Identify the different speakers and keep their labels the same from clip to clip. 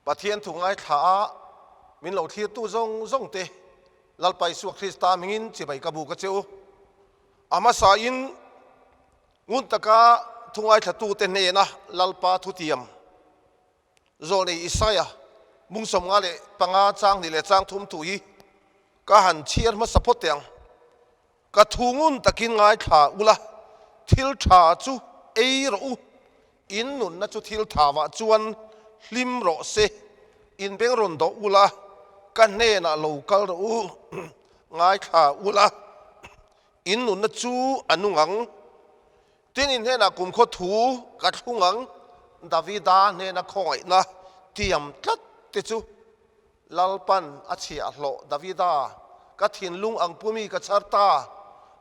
Speaker 1: Pathian thu ngaithla a min lo thlirtu zawng zawng te Lalpa Isua Krista hmingin chibai ka bu ka che u. A hmasain ngun taka thu ngaithlatute hnena Lalpa thutiam Zawlnei Isaia mung 55 chang hnih leh chang thum thu hi ka han chhiar hmasa phawt teh ang. Ka thu ngun takin ngaithla ula, thil tha chu ei rawh u, in nunna chu thil thavah chuan hlim rawh se, in beng rawn dawh ula, ka hnenah lo kal rawh u, ngaithla ula, in nunna chu a nung ang. Tin, in hnenah kumkhaw thu ka thlung ang, Davida hnena khawngaihna tiam tlat te chu. Lalpan a chhiahhlawh Davida, ka thinlung ang pumi ka chhar ta,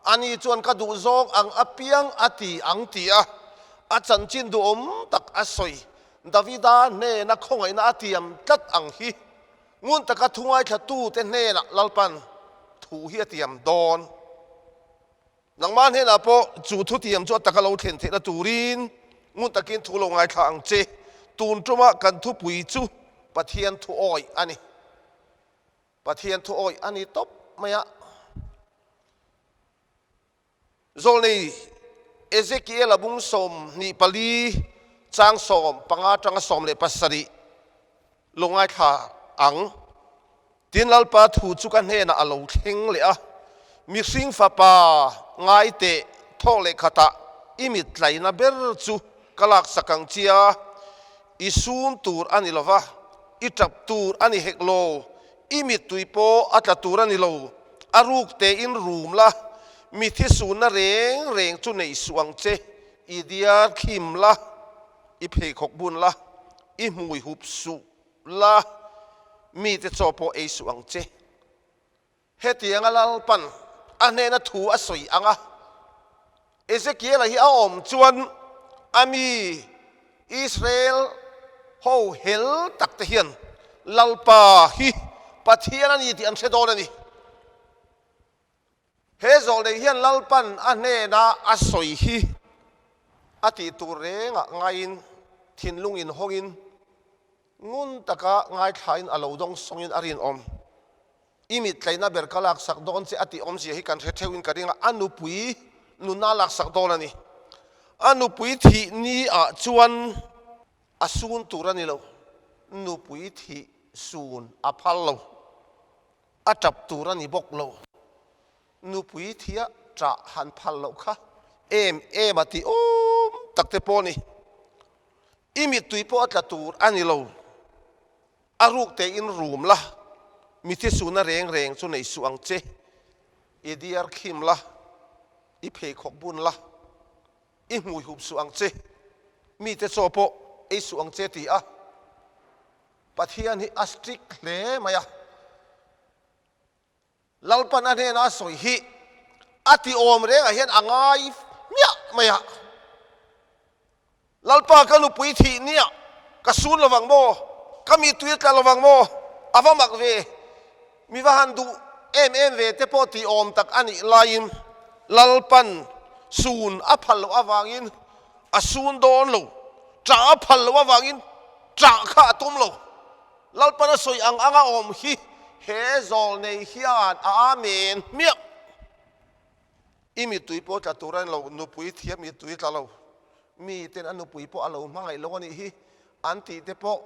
Speaker 1: ani chuan ka duh zawng ang apiang a ti ang ti a, a chanchin duhawm tak a sawi. Davida hnena khawngaihna a tiam tlat ang hi ngun taka thu ngaithlatute hnenah Lalpan thu hi a tiam dawn. Nangmah hnenah pawh chu thutiam chu a taka lo thlen theihna turin ngun takin thu lo ngaithla ang che. Tun tumah kan thupui chu Pathian thu awih a ni. Pathian thu awih a ni tawp mai a. Zawlnei Ezekiel-a bung 24 chang 15 atanga 17 Lo ngaithla ang. Tin Lalpa thu chu ka hnenah a lo thleng leh a, Mihring fapa ngai teh thawk leh khatah i mit tlaina ber chu ka laksak ang chia, i sum tur a ni lo va, i tap tur a ni hek lo, i mittui pawh a tla tur a ni lo, a ruk tein rum la, mithi sunna reng reng chu nei suh ang che, i diar khim la. I pheikhawk bun la, i hmui hup suh la, mite chaw pawh ei suh ang che. Hetianga Lalpan a hnena thu a sawi ang a, Ezekiela hi a awm chuan a mi Israel ho hel tak te hian Lalpa hi Pathian a ni tih an hre dawn a ni. He zawlnei hian Lalpan a hnena a sawi hi a tih tur rengah ngaiin thinlung inhawngin ngun taka ngaithlain a lo dawng sawngin a rinawm. I mittlaina ber ka laksak dawn che a tih awmzia hi kan hre theuhin ka ring a, a nupui nuna laksak dawn a ni. A nupui thih ni ah chuan a sun tur a ni lo, nupui thih sun a phal lo. A tap tur a ni bawk lo. Nupui thia ṭah han phal loh kha em em a ti awm tak te pawh a ni. I mittui pawh a tla tur a ni lo. A ruk tein rum la, mithi suna reng reng chu nei suh ang che. I diar khim la, i pheikhawk bun la, i hmui hup suh ang che. Mite chaw pawh ei suh ang che ti a. Pathian hi a strict hle mai a, Lalpan a hnena a sawi hi a ti awm rengah hian a ngai hmiah mai a, Lalpa ka nupui thih nia ka sun lovang maw, ka mittui a tla lovang maw, a va mak ve, mi va han duh em em ve te pawh ti awm tak a nih laiin Lalpan sun a phal loh avangin a sun dawn lo, ṭah a phal loh avangin Ṭah kha a tum lo. Lalpan a sawi ang anga awm hi he zawlnei hian a amen hmiah. I mittui pawh tla tur a ni lo, nupui thiam mittui tla lo. Mi ten a nupui pawh a lo hmangaih lo a nih hi an tih te pawh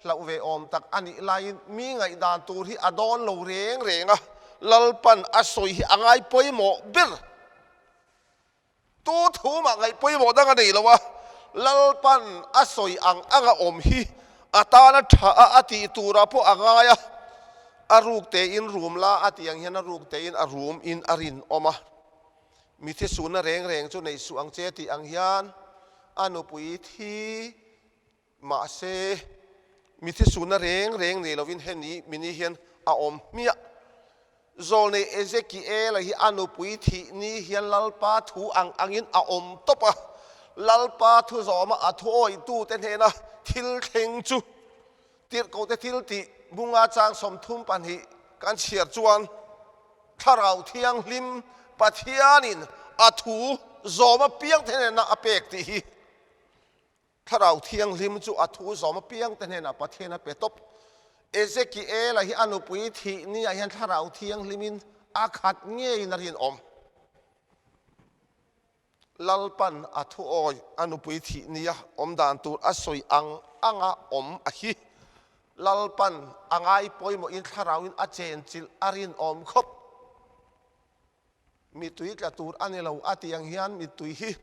Speaker 1: hlauh ve awm tak a nih laiin mi ngaihdan tur hi a dawn lo reng reng a, Lalpan a sawi hi a ngai pawimawh ber. Tu thu mah ngaih pawimawh dang a nei lo a, Lalpan a sawi ang anga awm hi a tana tha a a tih turah pawh a ngai a, a ruk tein rum la a tih ang hian a ruk tein a rum in a rinawm a. Mithi sunna reng reng chu nei suh ang che tih ang hian a nupui thi Mahse, mithi sunna reng reng nei lovin heni mini hian a awm hmiah. Zawlnei Ezekiela hi a nupui thih ni hian Lalpa thu ang angin a awm tawp a. Lalpa thu zawma a thuawihtute hnena thil thleng chu Tirhkohte thil tih bunga chang 32 kan chhiar chuan Thlarau Thianghlim Pathianin a thu zawma piangte hnena a pek tih hi. Thlarau Thianghlim chu a thu zawm apiangte hnenah Pathian a pe tawp. Ezekiela hi a nupui thih niah hian Thlarau Thianghlimin a khat ngeiin a rinawm. Lalpan a thu awi a nupui thih nia awm dan tur a sawi ang anga awm a hi. Lalpan a ngai pawimawhin Thlarauin a chenchilh a rinawm khawp. Mittui tla tur a ni lo a tih ang hian mittui hi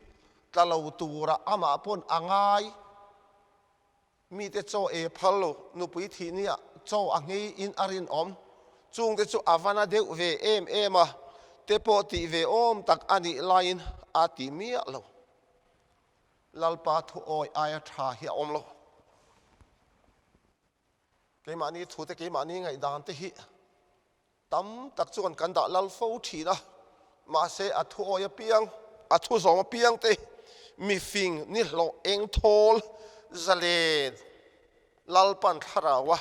Speaker 1: tla lo tura amah pawn a ngai. Mite chaw ei a phal lo, nupui thih nia chaw a nghei in a rinawm. Chungte chu a va na deuh ve em em a, te pawh tih ve awm tak a nih laiin a ti miah lo. Lalpa thu awi aia tha hi a awm lo. Keimahni thute keimahni ngaihdan te hi Tam tak chuan kan dah lal fo thin a, mahse a thu awi apiang, a thu zawm apiang te mifing ni hlawh eng thawl zalen Lalpan thlarau a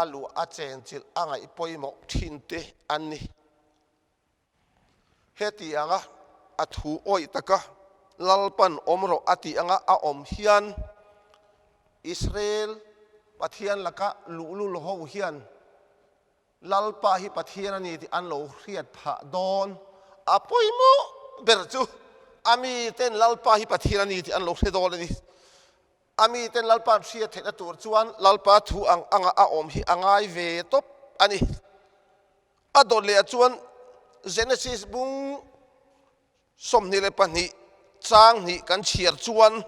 Speaker 1: a luah a chenchilh a ngaih pawimawh thin te an ni. Heti anga a thu awih taka Lalpan awm rawh a tih anga a awm hian Israel Pathian laka luhlul ho hian Lalpa hi Pathian a ni tih an lo hriat phah dawn. A pawimawh ber chu a miten Lalpa hi Pathian a ni tih an lo hre dawn a ni. A miten Lalpa'n hriat theihna tur chuan Lalpa thu ang anga a awm hi a ngai ve tawp a ni. A dawt leh ah chuan Genesis bung 22 chang hnih kan chhiar chuan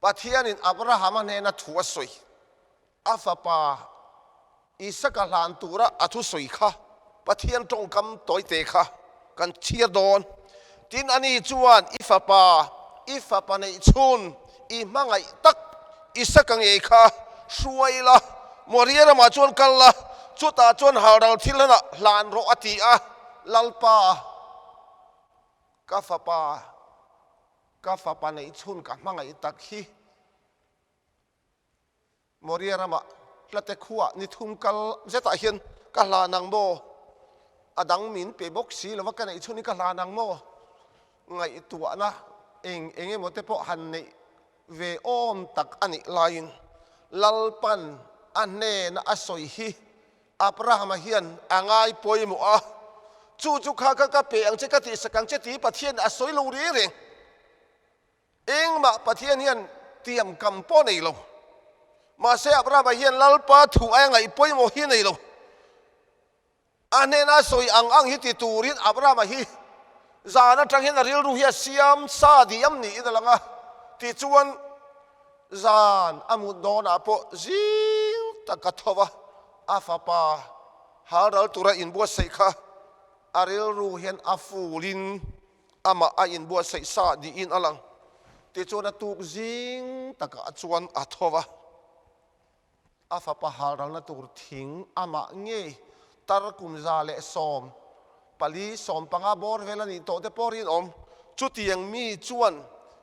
Speaker 1: Pathianin Abrahama hnena thu a sawi, a fapa Isaka hlan tura a thu sawi kha Pathian tawngkam tawite kha kan chhiar dawn. Tin, ani chuan i fapa, i fapa neih chhun, i hmangaih tak Isaka ngei kha hruai la, Moria ramah chuan kal la, chutah chuan halral thil hlanah hlan rawh a ti a, Lalpa, ka fapa, ka fapa neih chhun ka hmangaih tak hi Moria ramah hlate khuah ni thum kal zetah hian ka hlan ang maw? A dang min pe bawk si lova ka neih chhun hi ka hlan ang maw? Ngaihtuahna eng eng emaw te pawh han neih ve awm tak a nih laiin Lalpan a hnena a sawi hi Abrahama hian a ngai pawimawh a, chu chu kha kha ka pe ang che, ka tihsak ang che tih Pathian a sawi lo reng reng. Engmah Pathian hian tiamkam pawh nei lo. Mahse Abrahama hian Lalpa thu aia ngaih pawimawh hi nei lo. A hnena sawi ang ang hi ti turin Abrahama hi zan atang hian a rilru hi a siam sa diam niin a lang a. Tichuan zan a mut dawnah pawh zing tak a tho va, a fapa halral tura inbuatsaih kha a rilru hian a fulin Amah a inbuatsaih sa niin a lang. Tichuan a tuk zing takah chuan a tho va, a fapa halralna tur thing amah ngei tar kum 114, 15 bawr vel a nih tawh te pawh rinawm. Chutiang mi chuan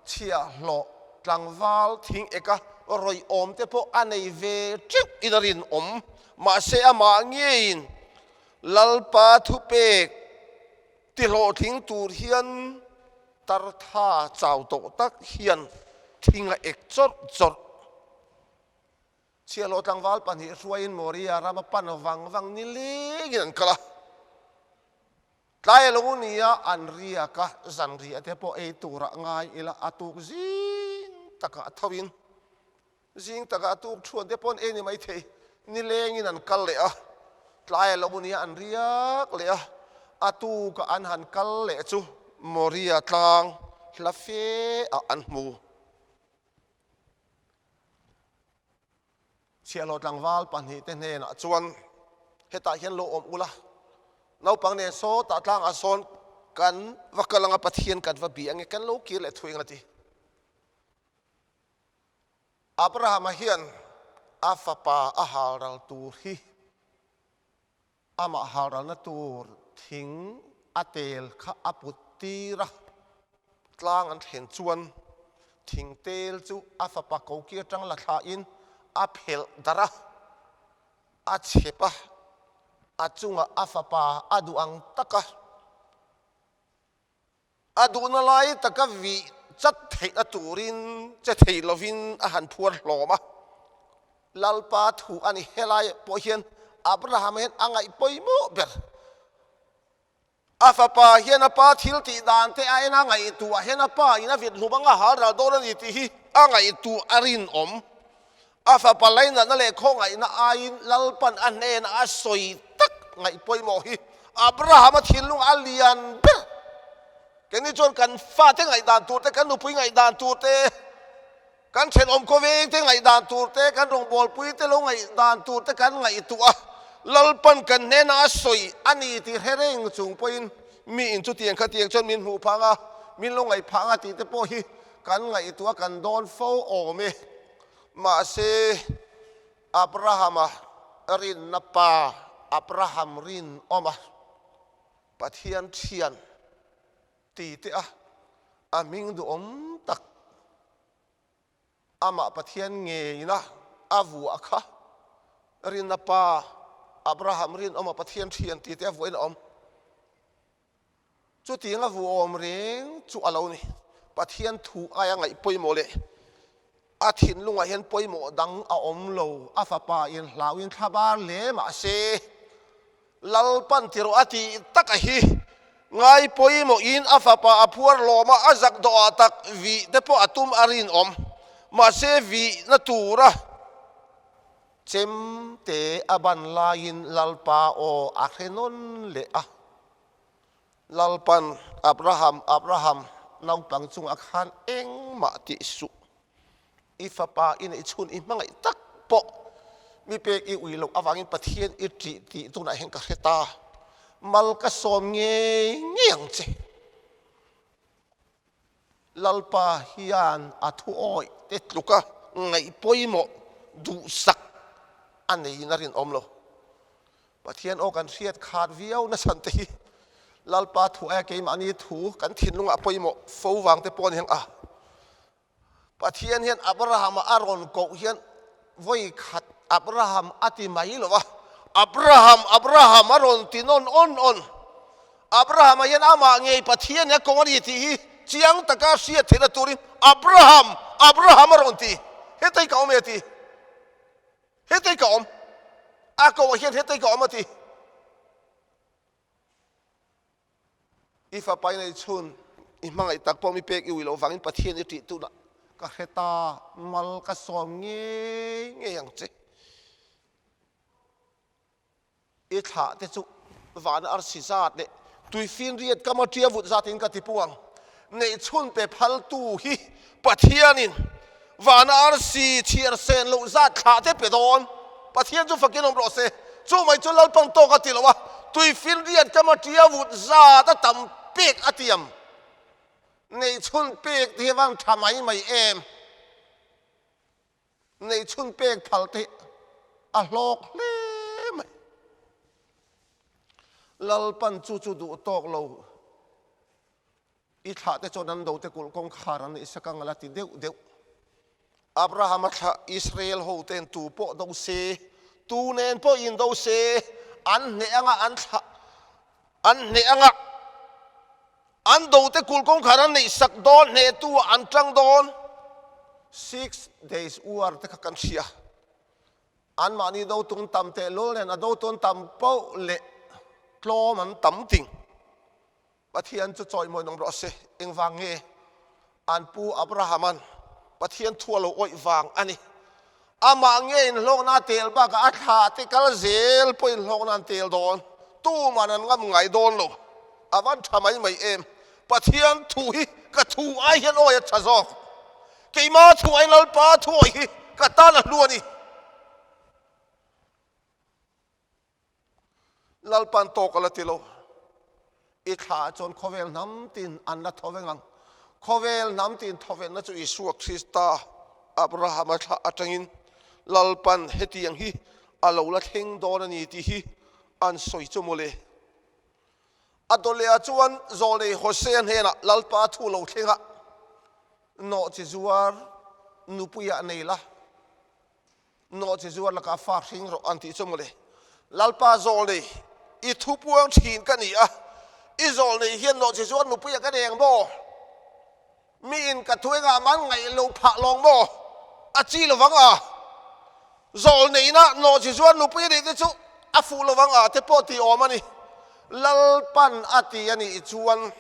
Speaker 1: chhiahhlawh tlangval thing eka rawih awm te pawh a nei ve teuh in a rinawm. Mahse amah ngeiin Lalpa thupek Ti hlawhtling tur hian tartha chau tawh tak hian thing a ek chawrh chawrh. Chhiahhlawh tlangval pahnih hruaiin Moria rama pan vang vang nilengin an kal a. Tlai a lo ni a, an riak a, zanriah te pawh ei turah ngai ila a tuk zing takah thoin Zing takah a tuk thuan te pawh an ei ni maithei. Nilengin an kal leh a, tlai a lo nia an riak leh a, a tukah an han kal leh chu Moria tlang hla fe ah an hmu. Chhiahhlawh tlangval pahnihte hnenah chuan hetah hian lo awm ula, naupang nen sawtah tlangah sawn kan va kal anga Pathian kan va bia ange, kan lo kir leh thuai ang a ti. Abrahama hian a fapa a halral tur hi amah halralna tur thing a tel kha a put tir a, tlang an thlen chuan thing tel chu a fapa koki atang la thlain a phelh darh a, a chhep a, a chungah a fapa a duh ang taka. A duhna lai taka vih chat theihna turin che thei lovin a han phuar hlawm a. Lalpa thu a ni helai pawh hian Abraham hian a ngaih pawimawh ber. A fapa hian a pa thil tih dan te a en a ngaihtuah hian a pa in a vit hlum anga hal ral dawn a ni tih hi a ngaihtuah a rinawm. A fapa lainatna leh khawngaihna aiin Lalpan a hnena a sawi tak ngaih pawimawh hi Abrahama thinlung a lian ber. Keini chuan kan fate ngaihdan tur te, kan nupui ngaihdan tur te, Kan thenawm khawveng te ngaihdan tur te, kan rawngbawlpui te lo ngaihdan tur te kan ngaihtuah a, Lalpan kan hnenah a sawi a ni tih hre reng chung pawhin mi in chutiang khatiang chuan min hmuh phah anga, min lo ngaih phah anga tih te pawh hi kan ngaihtuah kan dawn fo awm e. Mahse, Abrahama rinna pa, Abraham rinawma Pathian thian Ti teh a, a hming duhawm tak amah Pathian ngeina a vuah kha rinna pa Abraham rinawma Pathian thian ti teh a vuahin a awm. Chutiang a vuahawm reng chu a lo ni. Pathian thu aia ngaih pawimawh leh a thinlungah hian pawimawh dang a awm lo. A fapa in hlauhin thlabar hle mah se, Lalpan ti rawh a tih taka hi ngai pawimawhin a fapa a phuar lawm a, a zak dawhah tak vih te pawh a tum a rinawm. Mahse vihna tura chem te a ban laiin Lalpa aw a hre nawn leh a. Lalpan, Abraham, Abraham, naupang chungah khan engmah tih suh. I fapa i neih chhun i hmangaih tak pawh mi pek i ui loh avangin Pathian i ṭih tih tunah hian ka hre ta. Mal ka sawm ngei ngei ang che. Lalpa hian a thu awih te tluka ngaih pawimawh duhsak a neiin a rinawm lo. Pathian aw kan hriat khat viau nachhan te hi Lalpa thu aia keimahni thu kan thinlungah pawimawh fo vang te pawh a ni ang a. Pathian hian Abraham-a a rawn koh hian vawi khat Abraham a ti mai lo va, Abraham, Abraham a rawn ti nawn awn awn. Abraham-a hian amah ngei Pathian hi a ko a ni tih hi chiang taka hriat theihna turin Abraham, Abraham a rawn ti. Hetei ka awm e a ti. Hetei ka awm. A koh ah hian hetei ka awm a ti. I fapa i nei chhun, i hmangaih tak pawh mi pek i ui loh vangin Pathian i ṭih tunah ka hre ta, mal ka sawm ngei ngei ang che. I thlah te chu vana arsi zat leh tuifinriat kama ṭia vut zatin ka ti pung ang. Neihchhun pe phaltu hi Pathianin vana arsi chhiar sen loh zat thlah te pe dawn. Pathian chu fakin awm rawh se. Chu mai chu Lalpan tawk a ti lo a, tuifinriat kama ṭia vut zat a tam pek a tiam. Neihchhun pek te hi van ṭha mai mai em? Neihchhun pek phal te hi a hlawk hle mai. Lalpan chu chu duh tawk lo. I thlah te chuan an do te kulh kawngkhar an neih sak ang a la ti deuh deuh. Abraham a thlah Israel ho ten tu pawh do se, tu nen pawh in do se, an hneh anga an thlah an hneh anga an do te kulh kawngkhar an neih sak dawn hnehtu ah an tang dawn. 6 days war te kha kan hria. Anmahni dotung tam tehlul nen a dotun tam poh leh tlawm an tam ting. Pathian chu chawimawi nawm rawh se. Engvang nge? An pu Abrahama'n Pathian thu a lo awih vang a ni. Amah nge inhlawkna a tel bakah a thlah te kal zel pawh inhlawkna an tel dawn. Tuman an ngam ngai dawn lo. A van tha mai mai em. Pathian thu hi ka thu ai hian awi a tha zawk. Keima thu aiin Lalpa thu awih hi ka tan a hlu a ni. Lalpan tawk a la ti lo. I thla chuan khawvel hnam tin an la tho veng ang. Khawvel hnam tin tho venna chu Isua Krista, Abrahama thlah atangin Lalpan hetiang hi a lo la thleng dawn a ni tih hi an sawi chu mawle. A dawleh chuan Zawlei Hosea hnenah Lalpa thu lo thleng a, Nawhchi zuar nupuiah nei la. Nawhchi zuar lakah fa hring rawh an tih chu mawle. Lalpa zawlnei, i thu puang thin ka ni a, i zawlnei hian nawhchi zuar nupuia ka neng maw? Mi Miin ka thu engah man ngaih lo phah lawng maw? A chi lovang a. Zawl neihna nawhchi chuan nupui a nih te chu a fuh lovang a te pawh tih awm a ni. Lalpan a ti a nih chuan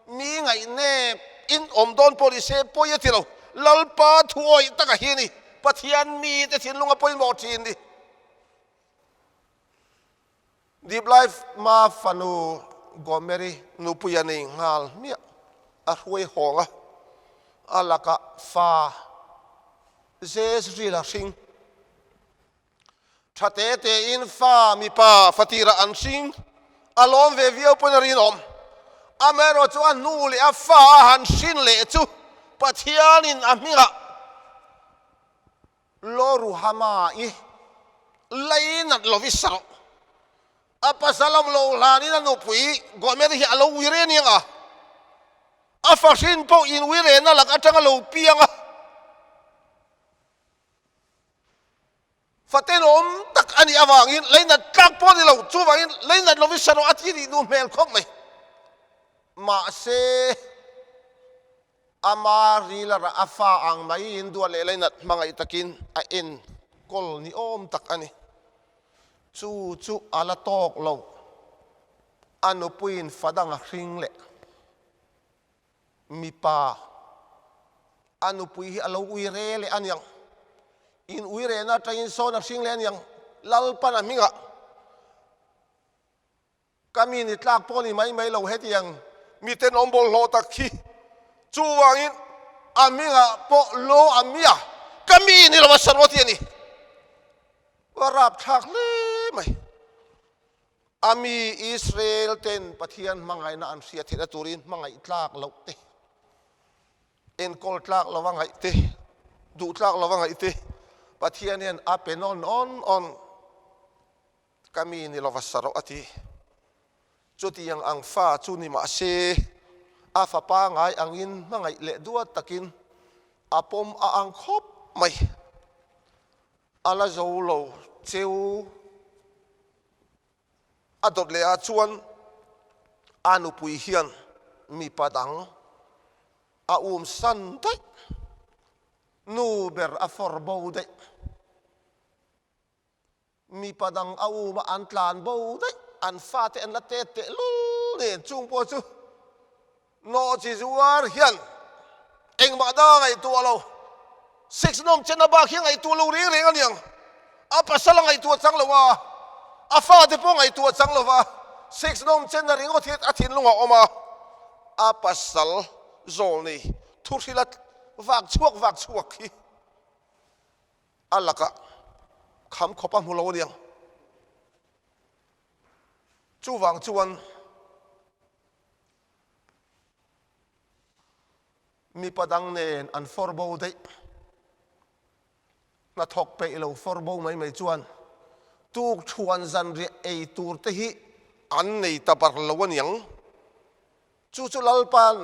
Speaker 1: mi ngaihnep in awm dawn pawh ni se pawi a ti lo. Lalpa thu awih taka hi a ni. Pathian mite thinlung a pawimawh thin ni. Deep Life ma fanu Gomeri nupui a nei nghal hmiah. A hruai hawng a, a lakah fa Jezreel a hring. Tha te tein fa mipa fatirah an hring. A lawm ve viau pawn a rinawm. Amaherawh chu a hnu leh a fa a han hrin leh chu Pathianin a hmingah Lo-Ruhama i leinat lovi sarh. A pasal awm lo hlanin a nupui Gomer hi a lo ui reng aniang a, a fahrin pawh in ui rehna lak atang a lo piang a. Fatenawm tak a nih avangin leinat tlak pawh a ni lo, chuvangin leinat lovi sarh a ti nih duh hmel khawp mai. Mahse. Ama rila rah a fa ang maiin duat leh lainat hmangaih takin a en kawl ni awm tak a ni. Chu chu a la tawk lo. A nupuiin fa dang a hring leh. Mipa, a nupui hi a lo ui re leh a niang. In ui rehna atangin sawn a hring leh a niang. Lalpan a hmingah. Ka mi ni tlak pawh ni mai mai lo hetiang miten awm bawlhhlawh tak hi. Chuvangin a hmingah pawh lo a mia ka mi ni lo a saruat hi a ni. A rapthlak hle mai. A mi Israel ten Pathian hmangaihna an hriat theihna turin hmangaih tlak loh te, enkawl tlak lova ngaih te, duh tlak lova ngaih te Pathian hian a pe nawn awn awn. Ka mi ni lova sa rawh a ti. Chutiang ang fa chu ni mah se, a fapa ngai angin hmangaih leh duat takin a pawm a ang khawp mai. A la zo lo cheu. A dawt leh ah chuan a nupui hian mipa dang a um san daih. Nu ber a fawr bo daih. Mipa dang a um a an tlan bo daih, an fate an la tet teh lul nen chung pawh chu nawhchi zuar hian engmah dang a ngaihtuah lo. Sex nawm chenna bak hi a ngaihtuah lo reng reng a niang. A pasal a ngaihtuah chang lo a, a fate pawh a ngaihtuah chang lo va, sex nawm chenna ringawt hi a thinlung a awm a, a pasal zawl nei thuhrila vak chhuak vak chhuak hi A lakah kham khawp a hmu lo aniang. Chuvang chuan mipa dang nen an fawr bo daih. Hnathawk peih lo fawr bo mai mai chuan tukṭhuan zanriah ei tur te hi an nei ta bar lo aniang. Chu chu Lalpa'n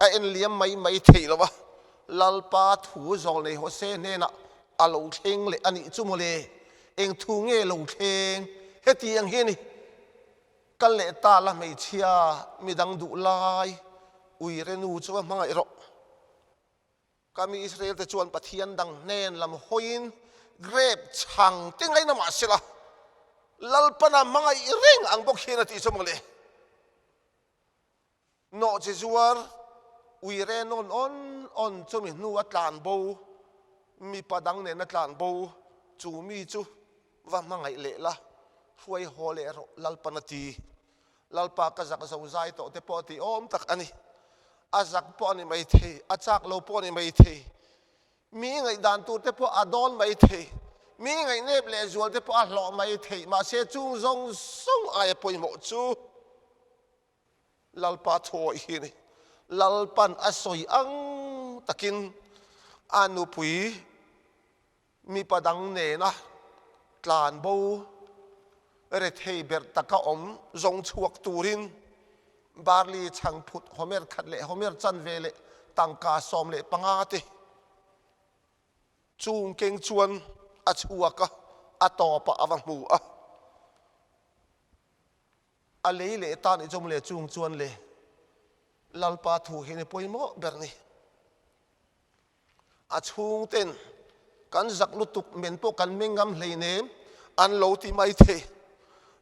Speaker 1: a en liam mai mai theih lo a, Lalpa thu zawl nei Hose hnenah a lo thleng leh a nih chu mawle, eng thu nge lo thleng? Heti ang hi a ni, Kal leh ta la hmeichhia midang duh lai uire nu chu va hmangaih rawh. Ka mi Israel te chuan Pathian dang hnen lam hawiin grep chhang te ngaina mah sela, Lalpana hmangaih reng ang bawk hian a tih chu mawle. Nawhchi zuar uire nawn awn awn chumi hnu a tlan bo, mipa dang nen a tlan bo, chu mi chu va hmangaih leh la, hruai haw leh rawh Lalpan a ti. Lalpa ka zak zo zai tawh te pawh a tih awm tak a ni. A zak pawh a ni mai thei, a chak lo pawh a ni mai thei, mi ngaihdan tur te pawh a dawn mai thei, mi ngaihnep leh zual te pawh a hlawh mai thei, mahse chung zawng zawng aia pawimawh chu Lalpa thuawih hi a ni. Lalpan a sawi ang takin a nupui Mipa dang nena tlan bo rethei ber taka awm zawng chhuak turin barley chhangphut homer khat leh homer chanve leh tangka 15 te chung keng chuan a chhuak a, a tawpah a va hmu a. A lei leh tan i chawm leh chung chuan le Lalpa thu hi ni pawimawh ber ni. A chhungten kan zak lutuk men pawh kan meng ngam hleinem an lo ti mai thei.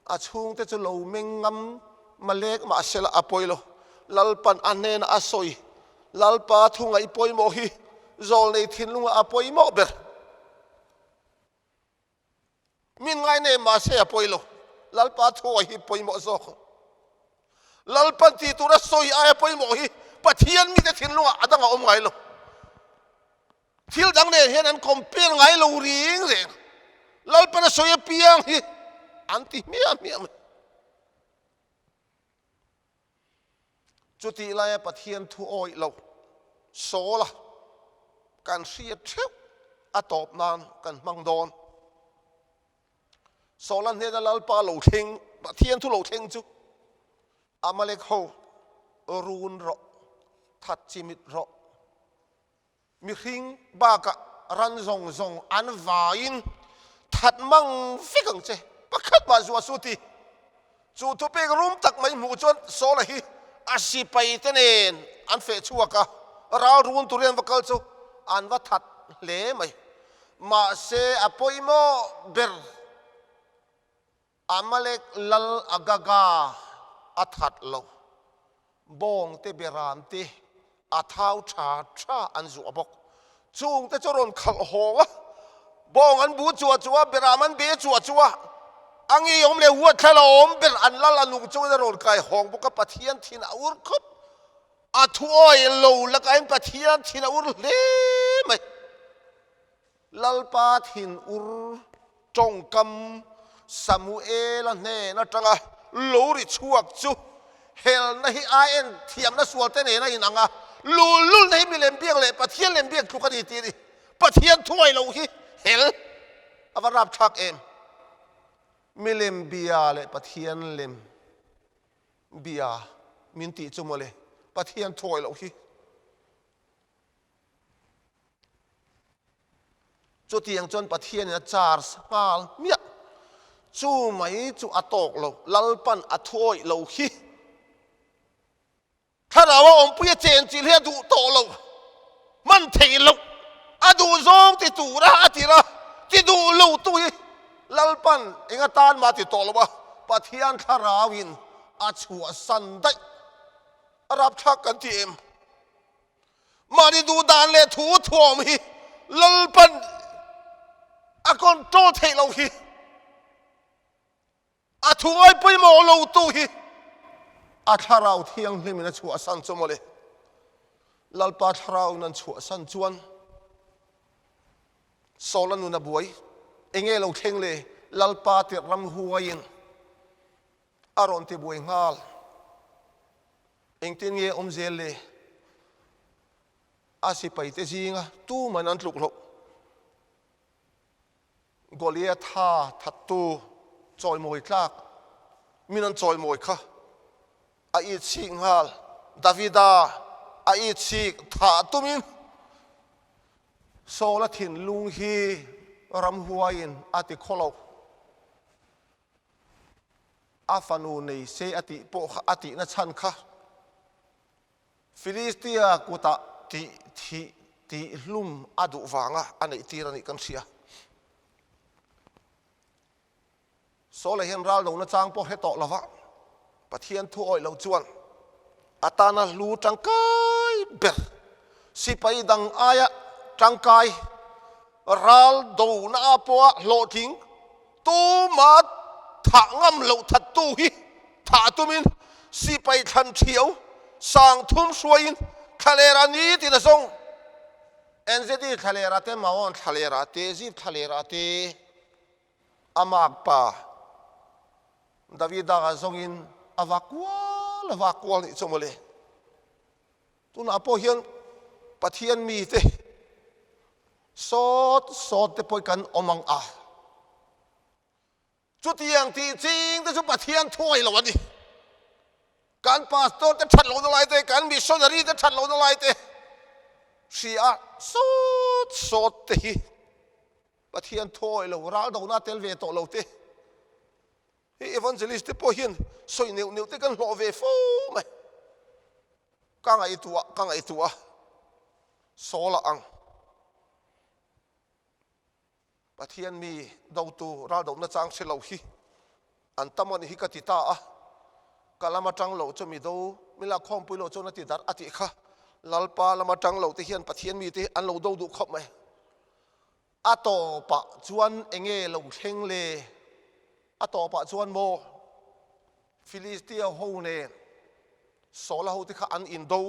Speaker 1: A chhungte chu lo meng ngam malek mahsela a pawi lo. Lalpan a hnenah a sawi, Lalpa thu ngaih pawimawh hi zawlnei thinlungah a pawimawh ber. Min ngai nei mahse a pawi lo. Lalpa thuawi hi pawimawh zawk. Lalpan tih tura sawi aia pawimawh hi Pathian mite thinlungah a dang a awm ngai lo. Thil dang nen hian an compare ngai lo ring reng. Lalpan a sawi apiang hi an ti hmiah hmiah mai. Chutih laia Pathian thu awih loh Saula kan hriat theuh a tawp nan kan hmang dawn. Saula hnena Lalpa lo thleng, Pathian thu lo thleng chu Amalek ho run rawh, that chimit rawh. Mihring bakah ran zawng zawng an vaiin that mang vek ang che, pakhat mah zuah su ti. Chu thupek rum tak mai hmuh chuan Saula hi a sipai te nen an feh chhuak a, ral run turin an va kal chu an va that hle mai. Mahse a pawimawh ber. Amalek lal Agaga a that lo. Bawngte beram te a thau tha tha an zuah bawk. Chungte chu rawn khalh hawng a, bawng an bu chuah chuah a, beram an be chuah chuah a, a ngeiawm leh huatthla la awm ber an lal a nung chungin a rawn kai hawng bawk a, Pathian thin a ur khawp. A thuawi lo lakain Pathian thin a ur hle mai. Lalpa thinur tawngkam Samuela hnen atanga lo ri chhuak chu helna hi a en thiamna sual te nen a inang a, luhlulna hi milem biak leh Pathian lem biak tluk a ni tih a ni. Pathian thuai lo hi hel a va rapthlak em! Milem bia leh Pathian lem bia min tih chu mawle, Pathian thuai loh hi. Chutiang chuan Pathianin a charge nghal hmiah. Chu mai chu a tawk lo, Lalpan a thuawih lo hi. Thlarau a awmpui a chenchilh hi a duh tawh lo, hman theih loh, a duh zawng ti tura a tir a, ti duh lo tu hi Lalpan eng atan mah a ti tawh lo a, Pathian thlarauin a chhuahsan daih. A rapthlak kan ti em? Mahni duh dan leh thu thuam hi Lalpan a control theih loh hi. A thu ngai pawimawh lo tu hi a thlarau thianghlim in a chhuahsan chu mawle. Lalpa thlarau in an chhuahsan chuan Saul a nun a buai. Enge lo thleng le Lalpa tirh ram huaiin a rawn ti buai nghal. Engtin nge awm zel le? A sipaite zinga tuman an tluk loh. Goliatha thattu chawimawi tlak min an chawimawi kha a itchik nghal. Davida a itchik thah tumin Saula thinlung hi ramhuaiin a ti khaw lo. A fanu nei se a tih pawh kha a tihna chhan kha Filistia kutah tih thih tih hlum a duh vanga a neih tir a nih kan hria. Saula hian ral dona chang pawh hre tawh lova Pathian thu awih lo chuan a tana hlu tangkai ber sipai dang aia tangkai Ral dona ah pawha hlawhtling tuma thah ngam loh thattu hi thah tumin sipai thlan thiau sangthum hruaiin thlalera ni tina zawng NZD thlalera te Maon thlalera te Zip thlalera te a makpa Davida zawngin a va kual a va kual nih chu mawle. Tunah pawh hian Pathian mite sawt sawt te pawh kan awm ang a. Chutiang tih ching te chu Pathian thuai lo a ni. Kan pastor te that lohna lai te, kan missionary te that lohna lai te hria sawt sawt te hi Pathian thuai lo, ral dona tel ve tawh lo te. Hei evangelist te pawh hian sawi neuh neuh te kan hlawh ve fo mai. Ka ngaihtuah ka ngaihtuah a, Saul a ang. Pathian mi dotu raldohna chang hre lo hi an tam a ni hi ka ti ta a, ka lam atang lo chu mi do, mi lak khawmpui lo chuan a ti darh a tih kha Lalpa lam atang lo te hian Pathian mi te hi an lo do duh khawp mai. A tawpah chuan enge lo thleng le? A tawpah chuan maw Filistia ho nen Saula ho te kha an indo,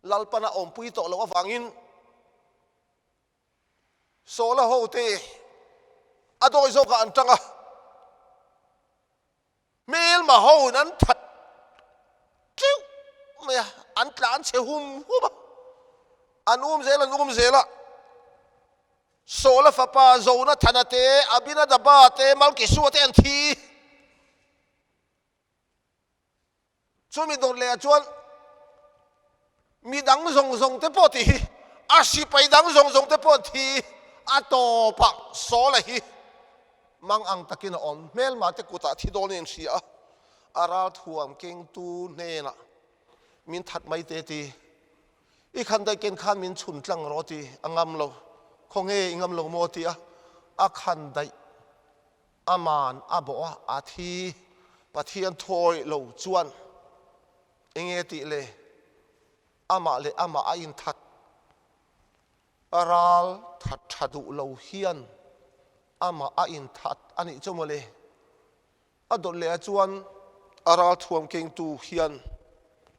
Speaker 1: Lalpan a awmpui tawh loh avangin Sawla hote a dawi zawkah an tang a, hmelma hoin an that teuh mai a, an tlan chhe hum hum a, an um zel an um zel a. Sawla fapa Jonathana te, Abinadaba te, Malkisua te an thi. Chumi dawt leh ah chuan mi dang zawng zawng te pawh tih hi a sipai dang zawng zawng te pawh thi a tawpah Saula hi mang ang takin a awm. Hmelma te kutah thi dawn in hria a, a ralthuam kengtu hnenah min that mai te ti. I khan daih ken khan min chhun tlang rawh ti a ngam lo. Khawnge i ngam lo maw ti a, a khan daih. Aman a bawh a, a thi. Pathian thawi lo chuan enge tih le? Amah leh amah a inthat. A ral that tha duh lo hian amah a inthat a nih chu mawle. A dawt leh ah chuan a ral thuam kengtu hian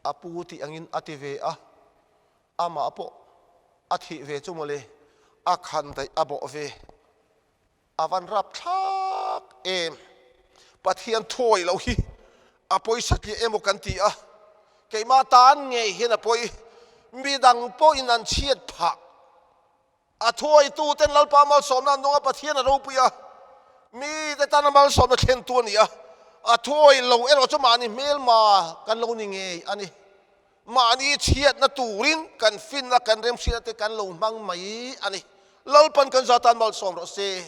Speaker 1: a pu tih angin a ti ve a, amah pawh a thih ve chu mawle, a khan daih a bawh ve. A van rap thlak em? Pathian thuawih loh hi a pawi satliah emaw kan ti a, keimah tan ngei hian a pawi. Midang pawhin an chhiat phah. A thuawituten Lalpa malsawmna an dawng a, Pathian a ropui a, mite tana malsawmna thlentu a ni a. A thuawih lo erawh chu mahni hmelma kan lo ni ngei a ni. Mahni chhiatna turin kan finna, kan remhriatna te kan lo hmang mai a ni. Lalpan kan za tan malsawm rawh se.